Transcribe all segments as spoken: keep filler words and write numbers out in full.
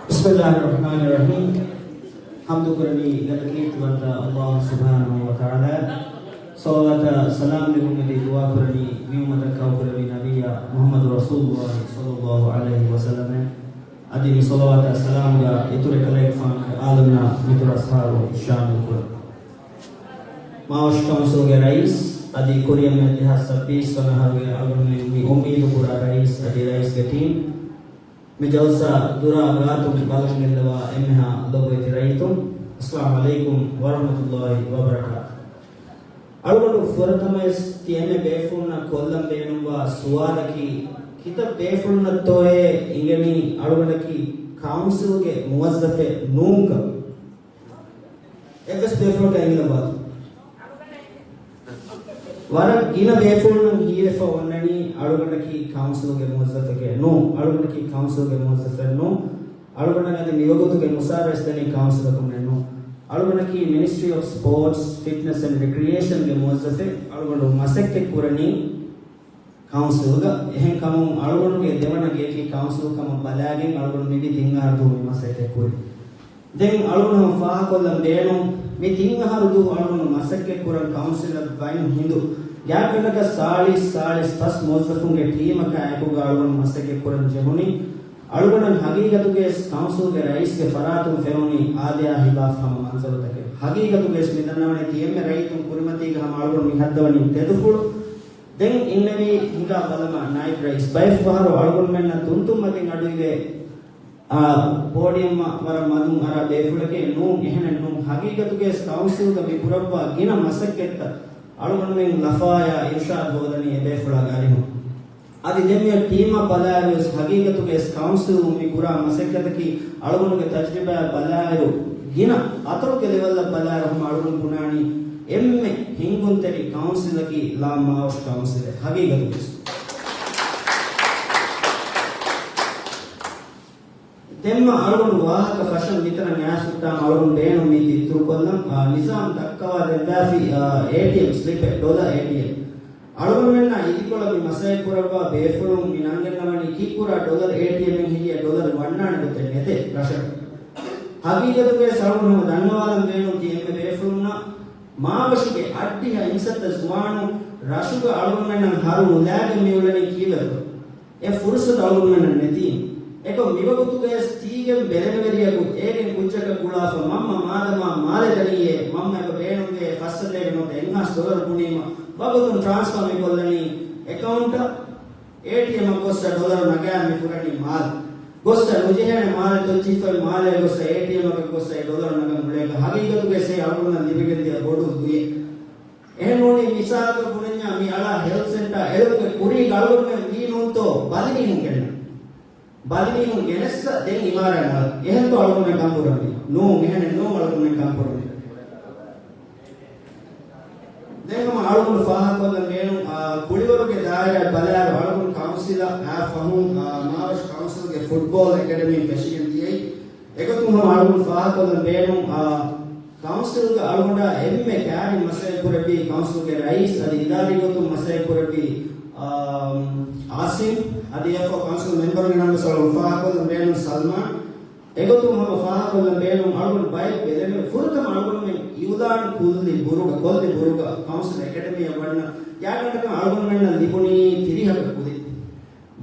بسم الله الرحمن الرحيم. ޙަމްދު ކުރަނީ ގަދަކީރިތިވަންތަ ﷲ ސުބްޙާނަހޫ ވަތަޢާލާއަށް. ޞަލަވާތާ ސަލާމް ލެއްވުން އެދި ދުޢާ ކުރަނީ މި އުއްމަތަށް ކައުކުރެއްވި ނަބިއްޔާ މުޙައްމަދު ރަސޫލުﷲ ޞައްލަﷲ ޢަލައިހި ވަސައްލަމަށް. އަދި މި ޞަލަވާތާ ސަލާމްގަ އިތުރު އެކަލޭގެފާނުގެ އާލުންނާ މިތުރު އަޞްޙާބު ޝާމިލް ކުރަން. މާވަށު ކައުންސިލްގެ ރައީސް އަދި ކުރިއަށް މި ދެހާސް ސައްބީސް ވަނަ އަހަރުގެ އަޅުގަނޑުމެން މި އުއްމީދު ކުރާ ރައީސް އަދި ރައީސްގެ ޓީމް، މި ޖަލްސާ ދުރާ ގާތުން ބަލަން ގެންދަވާ އެންމެހާ ލޮބުވެތި ރައްޔިތުން، އައްސަލާމު ޢަލައިކުމް ވަރަޙްމަތުﷲ ވަބަރަކާތު. އަޅުގަނޑު ފުރަތަމަވެސް ތި އެންމެ ބޭފުޅުންނަށް ކޮށްލަން ބޭނުންވާ ސުވާލަކީ، ކިތައް ބޭފުޅުންނަށްތޯއޭ އިނގެނީ އަޅުގަނޑަކީ ކައުންސިލްގެ މުވައްޒަފެއް ނޫންކަން؟ އެއްވެސް ބޭފުޅަކަށް އެނގިލައްވާތަ؟ ވަރަށް ގިނަ ބޭފުޅުން ހީވެފަ އޮންނަނީ އަޅުގަނޑަކީ ކައުންސިލްގެ މުވައްޒަފެކޭ. ނޫން، އަޅުގަނޑަކީ ކައުންސިލްގެ މުވައްޒަފެއް ނޫން. އަޅުގަނޑަށް އަދި މިވަގުތުގެ މުސާރަ ވެސް ދެނީ ކައުންސިލަކުންނެއް ނޫން. އަޅުގަނޑަކީ މިނިސްޓްރީ އޮފް ސްޕޯޓްސް، ފިޓްނަސް އެންޑް ރެކްރިއޭޝަންގެ މުވައްޒަފެއް. އަޅުގަނޑު މަސައްކަތް ކުރަނީ ކައުންސިލްގަ. އެހެންކަމުން އަޅުގަނޑުގެ ދެވަނަ ގެއަކީ ކައުންސިލް ކަމަށް ބަލާގެން އަޅުގަނޑު މި ތިން އަހަރު ދުވަހު މި މަސައްކަތް ކުރި. ދެން އަޅުގަނޑު ހަމަ ފާހަގަކޮށްލަން ބޭނުން، މި ތިން އަހަރު ދުވަހު އަޅުގަނޑު މަސައްކަތް ކުރަން ކައުންސިލަށް ވަން ހިނދު ގާތްގަނޑަކަށް ސާޅީސް، ސާޅީސް ފަސް މުވައްޒަފުންގެ ޓީމަކާ އެކުގަ އަޅުގަނޑު މަސައްކަތް ކުރަން ޖެހުނީ. އަޅުގަނޑަށް ހަގީގަތުގައި ކައުންސިލްގެ ރައީސްގެ ފަރާތުން ފެނުނީ އާދަޔާ ހިލާފް ހަމަ މަންޒަރުތަކެއް. ހަގީގަތުގައި މި ދަންނަވަނީ ތި އެންމެ ރައްޔިތުން ކުރިމަތީގަ ހަމަ އަޅުގަނޑު މި ހައްދަވަނީ ތެދުފުޅު. ދެން އިންނެވީ ހިނގާ ބަލަމާ ނައިބް ރައީސް. ބައެއްފަހަރު އަޅުގަނޑުމެންނަށް ތުންތުންމަތިން އަޑުއިވޭ، އާ، ޕޯޑިއަމްއަށް ވަރަށް މަދުން އަރާ ބޭފުޅެކޭ. ނޫން، އެހެނެއް ނޫން. ހަގީގަތުގައި ކައުންސިލްގަ މި ކުރައްވާ ގިނަ މަސައްކަތްތައް އަޅުގަނޑުމެން ލަފާޔާ އިރުޝާދު ހޯދަނީ އެބޭފުޅާގެ އަރިހުން. އަދި ދެންމެ ޓީމަށް ބަލާއިރުވެސް ހަގީގަތުގައި ކައުންސިލުން މި ކުރާ މަސައްކަތަކީ އަޅުގަނޑުގެ ތަޖްރިބާއަށް ބަލާއިރު، ގިނަ އަތޮޅުގެ ލެވެލްއަށް ބަލާއިރު ހަމަ އަޅުގަނޑު ބުނާނީ އެންމެ ހިންގުންތެރި ކައުންސިލަކީ ލާމާވަށު ކައުންސިލެއް. ހަގީގަތުގައި ދެންމެ އަޅުގަނޑު ވާހަކަ ފަށަން މިތަނަށް އައިސްފުއްޓާމަ އަޅުގަނޑު ބޭނުން މީތި އިތުރުކޮށްލަން. އާ، ނިޒާމް ދައްކަވާ ދެއްވާފި، އާ، އޭޓީއެމް ސްލިޕެއް، ޑޮލަރ އޭޓީއެމް. އަޅުގަނޑުމެންނާ އިދިކޮޅަށް މި މަސައްކަތް ކުރައްވާ ބޭފުޅުން މި ނަންގަންނަވަނީ ކީއްކުރާ ޑޮލަރ އޭޓީއެމްއެއް ހިލިޔަ ޑޮލަރު ވަންނާނެ ގޮތެއް ނެތޭ ރަށަށް. ހަގީގަތުގައި އަޅުގަނޑު ހަމަ ދަންނަވާލަން ބޭނުން ތި އެންމެ ބޭފުޅުންނަށް މާވަށުގެ އަށްޑިހަ އިންސައްތަ ޒުވާނުން ރަށުގަ އަޅުގަނޑުމެންނަށް ހަރު ނުލާގެން މި އުޅެނީ ކީއްވެތޯ؟ އެ ފުރުސަތު އަޅުގަނޑުމެންނަށް ނެތީ. އެކަމް މިވަގުތުގައި ތީގެން ބެލެނިވެރިޔަކު އޭގެން ކުއްޖަކަށް ގުޅާފަ މަންމަ މާދަމާ މާލެ ދަނީއޭ، މަންމަ އެބަ ބޭނުންވޭ ފައްސަތޭކަ ނުވަތަ އެއްހާސް ޑޮލަރު ބުނީމަ، ވަގުތުން ޓްރާންސްފާ މި ކޮށްލަނީ އެކައުންޓަށް. އޭޓީއެމްއަށް ގޮއްސަ ޑޮލަރު ނަގާ މި ފުރަނީ މާލެ. ގޮއްސަ ނުޖެހޭނެ މާލެ ތޮއްޗި ތޮއް މާލެ ގޮއްސަ އޭޓީއެމްއަކަށް ގޮއްސަ އެ ޑޮލަރު ނަގަން އުޅޭކަށް ހަގީގަތުގައި އަޅުގަނޑަށް ލިބިގެންދިޔަ ބޮޑު ލުޔެއް. އެހެންނޫނީ މިސާލަކަށް ބުނަންޏާ މި އަޅާ ހެލްތް ސެންޓާ އެޅުމުގެ ކުރީގަ އަޅުގަނޑުމެން ވީ ނޫންތޯ ބަލިމީހުން ގެންނަ. ބަލިމީހުން ގެނެއްސަ ދެން އިމާރާތް މަޅަށް. އެހެންތޯ އަޅުގަނޑުމެން ކަން ކުރަނީ؟ ނޫން، އެހެނެއް ނޫން އަޅުގަނޑުމެން ކަން ކުރަނީ. ދެން ހަމަ އަޅުގަނޑު ފާހަގަކޮށްލަން ބޭނުން، އާ، ކުޅިވަރުގެ ދާއިރާ ބަލާއިރު އަޅުގަނޑު ކައުންސިލަށް އާ ފަހުން، އާ، މާވަށު ކައުންސިލްގެ ފުޓްބޯލް އެކަޑަމީ ފެށިގެން ދިޔައީ. އެގޮތުން ހަމަ އަޅުގަނޑު ފާހަގަކޮށްލަން ބޭނުން، އާ، ކައުންސިލްގަ އަޅުގަނޑާ އެންމެ ކައިރިން މަސައްކަތް ކުރެއްވި ކައުންސިލްގެ ރައީސް އަދި އިދާރީ ގޮތުން މަސައްކަތް ކުރެއްވި، އާ، އާސިމް އަދި އެފްއޯ ކައުންސިލް މެމްބަރުންގެ ނަން ވެސް އަޅުގަނޑު ފާހަގަކޮށްލަން ބޭނުން ސަލްމާން. އެގޮތުން ހަމަ ފާހަގަކޮށްލަން ބޭނުން އަޅުގަނޑު ބައެއް ބެލެނިވެރި ފުރަތަމަ އަޅުގަނޑުމެން އިއުލާން ކުއްލި ބުރުގަ، ކޮށްލި ބުރުގަ ކައުންސިލް އެކަޑަމީއަށް ވަންނަ ގާތްގަނޑަކަށް އަޅުގަނޑުމެންނަށް ލިބުނީ ތިރީހަކަށް ކުލި.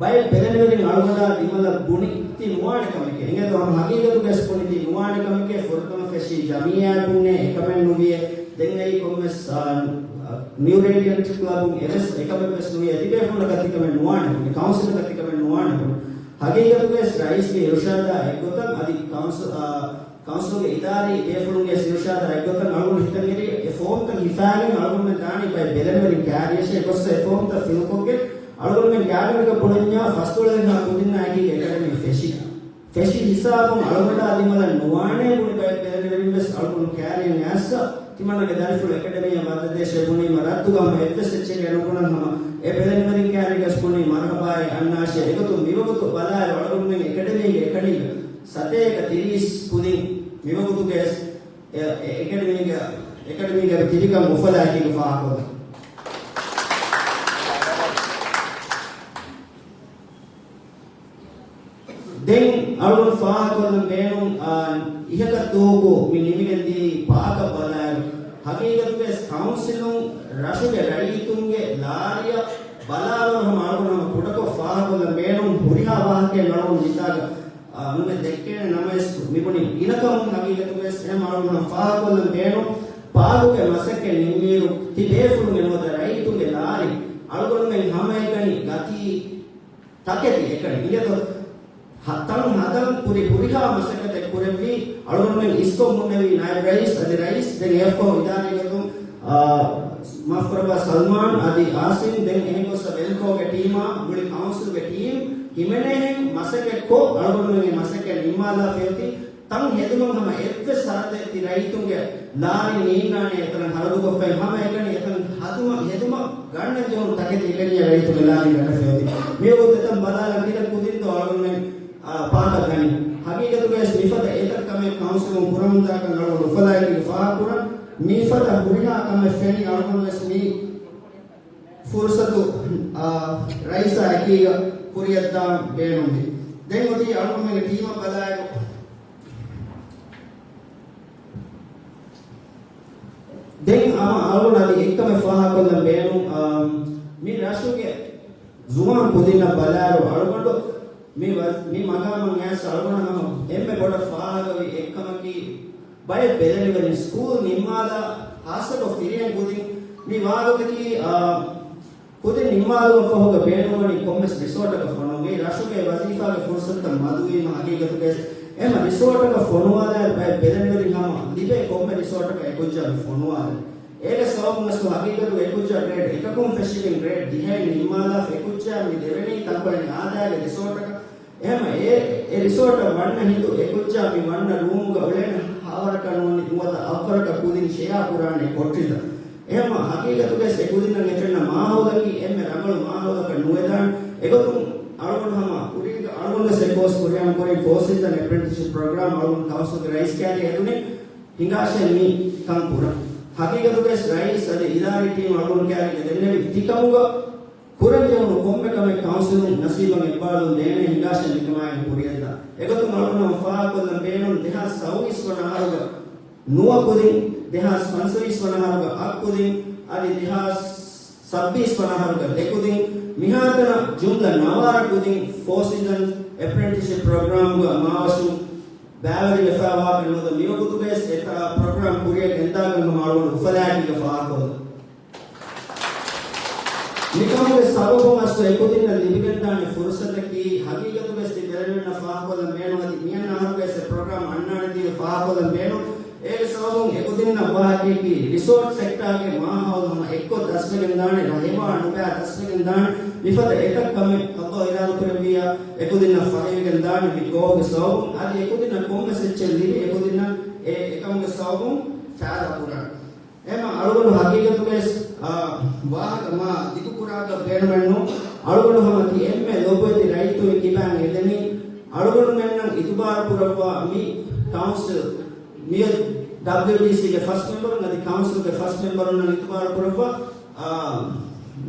ބައެއް ބެލެނިވެރިން އަޅުގަނޑާ ދިމަލަށް ބުނި ތި ނުވާނެ ކަމެކޭ. އެނގޭތޯ ހަމަ ހަގީގަތުގައި ބުނި ތި ނުވާނެ ކަމެކޭ. ފުރަތަމަ ފެށީ ޖަމިއްޔާއަކުންނޭ އެކަމެއް ނުވިޔޭ. ދެން އެއީ ކޮންމެސް، އާ، ނިއު ރޭޑިއަންޓް ކްލަބުން އެވެސް އެކަމެއް ވެސް ނުވިޔޭ. ތިބޭފުޅުންނަކަށް ތިކަމެއް ނުވާނެ ބުނި. ކައުންސިލަކަށް ތިކަމެއް ނުވާނެ ބުނި. ހަގީގަތުގައި ރައީސްގެ އިރުޝާދާ އެއްގޮތަށް އަދި ކައުންސިލް، އާ، ކައުންސިލްގެ އިދާރީ ބޭފުޅުންގެ އިރުޝާދާ އެއްގޮތަށް އަޅުގަނޑު ހިތަށް އެރި އެ ފޯމްތައް ހިފާގެން އަޅުގަނޑުމެން ދާނީ ބައެއް ބެލެނިވެރިން ކާރިޔަށޭ. ގޮއްސަ އެ ފޯމްތައް ފިލްކޮށްގެން އަޅުގަނޑުމެން ގާތްގަނޑަކަށް ބުނަންޏާ ފަސްދޮޅަހެއްހާ ކުދިންނާ އެކީގަ އެކަޑަމީ ފެށި. ފެށި ހިސާބުން އަޅުގަނޑާ ދިމަލަށް ނުވާނޭ ބުނި ބައެއް ބެލެނިވެރިން ވެސް އަޅުގަނޑު ކާރިޔަށް އައިސްފަ ތިމަންނަގެ ދަރިފުޅު އެކަޑަމީއަށް ވައްދަދޭށޭ ބުނީމަ ރައްދުގަ ހަމަ އެއްވެސް އެއްޗެއްގައި ނުބުނަން ހަމަ އެ ބެލެނިވެރިން ކާރިޔަށް ވެސް ބުނީ މަރުޙަބާއޭ އަންނާށޭ. އެގޮތުން މިވަގުތު ބަލާއިރު އަޅުގަނޑުމެން އެކަޑަމީގެ އެކަނީގަ ސަތޭކަ ތިރީސް ކުދިން މިވަގުތުގެ އެ، އެ، އެކަޑަމީގެ، އެކަޑަމީގެ ތިބިކަން އުފަލާއެކީގަ ފާހަގަކޮށްލަން. ދެން އަޅު ފާހަގަކޮށްލަން ބޭނުން، އާ، އިހަކަށްދުވަހަކު މި ނިމިގެންދިޔައީ ޕާކަށް ބަލާއިރު، ހަގީގަތުގައި ކައުންސިލުން ރަށުގެ ރައްޔިތުންގެ ލާރިއަށް ބަލާލުމަށް ހަމަ އަޅުގަނޑު ހަމަ ކުޑަކޮށް ފާހަގަކޮށްލަން ބޭނުން. ހުރިހާ ވާހަކައެއް އަޅުގަނޑު މިތާގަ، އާ، ނުމެ ދެއްކޭނެ ނަމަވެސް މިބުނި ގިނަކަމުން ހަގީގަތުގައި ހަމަ އަޅުގަނޑު ހަމަ ފާހަގަކޮށްލަން ބޭނުން. ޕާކުގެ މަސައްކަތް ނިންމިއިރު ތި ބޭފުޅުންގެ ނުވަތަ ރައްޔިތުންގެ ލާރި އަޅުގަނޑުމެން ހަމައެކަނި ގަތީ ތަކެތި އެކަނި އިނގޭތޯ؟ ހަ-، ތަން ހަދަން ކުރި ހުރިހާ މަސައްކަތެއް ކުރެއްވީ އަޅުގަނޑުމެން އިސްކޮށް ހުންނެވީ ނާއިބް ރައީސް އަދި ރައީސް ދެން އެއަށްފަހު އިދާރީގަތުން، އާ، މާފުކުރައްވާ ސަލްމާން އަދި އާސިމް ދެން އެހެން ގޮއްސަ ވެލްކޯގެ ޓީމާ މުޅި ކައުންސިލްގެ ޓީމް ހިމެނޭހެން މަސައްކަތް ކޮށް އަޅުގަނޑުމެންގެ މަސައްކަތް ނިންމާލާފައި އޮތީ. ތަން ހެދުމަށް ހަމަ އެއްވެސް ސަރަތެއް ތި ރައްޔިތުންގެ ލާރި ނީންނާނެ އެތަނަށް ހަރަދުކޮށްފައި ހަމައެކަނި އެތަން ހަދުމަށް ހެދުމަށް ގަންނަން ޖެހުނު ތަކެތި އެކަނި ރައްޔިތުންގެ ލާރި ގަނޑަށް ފެއޮތީ. މިވަގުތު އެތަން ބަލާލަން ތިކަން ކުދިންތޯ އަޅުގަނޑުމެން، އާ، ޕާކަށް ގަނީ. ހަގީގަތުގައި ވެސް މިފަދަ އެތައް ކަމެއް ކައުންސިލުން ކުރަމުންދާކަން އަޅުގަނޑު އުފަލާއެކީގަ ފާހަގަކުރަން. މިފަދަ ހުރިހާ ކަމެއް ފެނި އަޅުގަނޑު ވެސް މި ފުރުސަތު، އާ، ރައީސާ އެކީގަ ކުރިއަށްދާން ބޭނުންވި. ދެން އޮތީ އަޅުގަނޑުމެންގެ ޓީމަށް ބަލާއިރު. ދެން ހަމަ އަޅުގަނޑު އަދި އެއްކަމެއް ފާހަގަކޮށްލަން ބޭނުން، އާ، މި ރަށުގެ ޒުވާން ކުދިންނަށް ބަލާއިރު އަޅުގަނޑު މި ވަ-، މި މަގާމަށް އައިސް އަޅުގަނޑު ހަމަ އެންމެ ބޮޑަށް ފާހަގަވި އެއްކަމަކީ، ބައެއް ބެލެނިވެރިން ސްކޫލް ނިންމާލާ، ހާއްސަކޮށް ފިރިހެން ކުދިން މި ވާގޮތަކީ، އާ، ކުދިން ނިންމާލުމަށްފަހުގަ ބޭނުންވަނީ ކޮންމެސް ރިސޯޓަކަށް ފޮނުވުން. އެ ރަށުގެ ވަޒީފާގެ ފުރުސަތުތައް މަދުވީމަ ހަގީގަތުގައި އެހެމަ ރިސޯޓަކަށް ފޮނުވާލާއިރު ބައެއް ބެލެނިވެރިން ހަމަ ލިބޭ ކޮންމެ ރިސޯޓަކަށް އެކުއްޖާ މި ފޮނުވާލެ. އޭގެ ސަބަބުން އަސްލު ހަގީގަތުގަ އެކުއްޖާ ގްރޭޑް އެކަކުން ފެށިގެން ގްރޭޑް ދިހައިން ނިންމާލާފަ އެކުއްޖާ މި ދެވެނީ ތަންކޮޅެއް އާދައިގެ ރިސޯޓަކަށް. އެހެމަ އެ، އެ ރިސޯޓަށް ވަންނަ ހިނދު އެކުއްޖާ މި ވަންނަ ރޫމުގަ އުޅޭނެ ހަވަރަކަށް ނޫނީ ނުވަތަ އަށްވަރަކަށް ކުދިން ޝެއާ ކުރާނެ ކޮޓަރިތައް. އެހެމަ ހަގީގަތުގައި އެ ކުދިންނަށް އެފެންނަ މާހައުލަކީ އެންމެ ރަނގަޅު މާހައުލަކަށް ނުވެދާނެ. އެގޮތުން އަޅުގަނޑު ހަމަ ކުރީގަ އަޅުގަނޑުވެސް އެ ކޯސް ކުރިއަށް ކުރިން ފޯސިސް އެންޑް އެޕްރެންޓިސްޝިޕް ޕްރޮގްރާމް އަޅުގަނޑު ކައުންސިލްގެ ރައީސް ކައިރި ހެދުނީ ހިނގާށޭ މި ކަން ކުރަން. ހަގީގަތުގައި ރައީސް އަދި އިދާރީ ޓީމް އަޅުގަނޑު ކައިރީގަ ދެންނެވި ތިކަމުގަ ކުރަންޖެހުނު ކޮންމެ ކަމެއް ކައުންސިލުން ނަސީބަށް އެއްބާރުލުން ދޭނެ ހިނގާށޭ މިކަމާއެކު ކުރިއަށްދާ. އެގޮތުން އަޅުގަނޑު ފާހަގަކޮށްލަން ބޭނުން ދެހާސް ސައުވީސް ވަނަ އަހަރުގަ ނުވަ ކުދިން، ދެހާސް ފަންސަވީސް ވަނަ އަހަރުގަ އަށް ކުދިން، އަދި ދެހާސް ސައްބީސް ވަނަ އަހަރުގަ ދެ ކުދިން، މިހާތަނަށް ޖުމްލަ ނަވާރަ ކުދިން ފޯ ސީޒަން އެޕްރެންޓިސްޝިޕް ޕްރޮގްރާމްގަ މާވަށުން ބައިވެރިވެފައިވާކަން ނުވަތަ މިވަގުތުގައި އެތާ ޕްރޮގްރާމް ކުރިއަށް ގެންދާކަން ހަމަ އަޅުގަނޑު އުފަލާއެކީގަ ފާހަގަކޮށްލަން. މިކަމުގެ ސަބަބުން އަސްލު އެކުދިންނަށް ލިބިގެންދާނެ ފުރުސަތަކީ ހަގީގަތުގައި ތި ބެލެނިވެރިންނަށް ފާހަގަކޮށްލަން ބޭނުން އަދި މިއަންނަ އަހަރުގައި އެ ޕްރޮގްރާމް އަންނާނެތީ ފާހަގަކޮށްލަން ބޭނުން. އޭގެ ސަބަބުން އެކުދިންނަށް ވާހަކައަކީ ރިސޯޓް ސެކްޓާގެ މާހައުލު ހަމަ އެއްކޮށް ދަސްވެގެންދާނެ، ރަށް ހެވާ ނުބައި ދަސްވެގެންދާނެ. މިފަދަ އެތައް ކަމެއް އައްލާހު އިރާދަކުރެއްވިއްޔާ އެކުދިންނަށް ފަހިވެގެންދާނެ މި ކޯހުގެ ސަބަބުން. އަދި އެކުދިންނަށް ކޮންމެސް އެއްޗެއް ލިބި އެކުދިންނަށް އެ އެކަމުގެ ސަބަބުން ފައިދާ ކުރާނެ. އެހެމަ އަޅުގަނޑު ހަގީގަތުގައި، އާ، ވާހަކަ މާ ދިގުކުރާކަށް ބޭނުމެއްނު. އަޅުގަނޑު ހަމަ ތި އެންމެ ލޮބުވެތި ރައްޔިތުން ކިބައިން އެދެނީ އަޅުގަނޑުމެންނަށް އިތުބާރު ކުރައްވާ މި ކައުންސިލް، މިއޮތް ޑަބްލިއުޑީސީގެ ފަސް މެމްބަރުން އަދި ކައުންސިލްގެ ފަސް މެމްބަރުންނަށް އިތުބާރު ކުރައްވާ، އާ،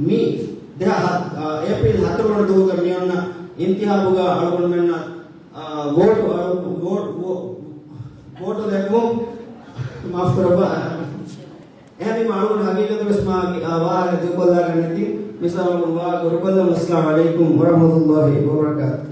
މި ދެހާ ހަ-، އާ، އޭޕްރީލް ހަތަރު ވަނަ ދުވަހުގަ މިއޮންނަ އިންތިހާބުގަ އަޅުގަނޑުމެންނަށް، އާ، ވޯޓު، އާ، ވޯ-، ވޯ-، ވޯޓު ލެއްވުން މާފު ކުރައްވާ. އެހެންވީމަ އަޅުގަނޑު ހަގީގަތުގައި ވެސް މާ، އާ، ވާހަކަ ދިގުކޮށްލާގަންނަތީ މިސާލަކުން ވާ ކުރުކޮށްލަން. އައްސަލާމު ޢަލައިކުމް ވަރަޙްމަތުﷲި ވަބަރަކާތުހު.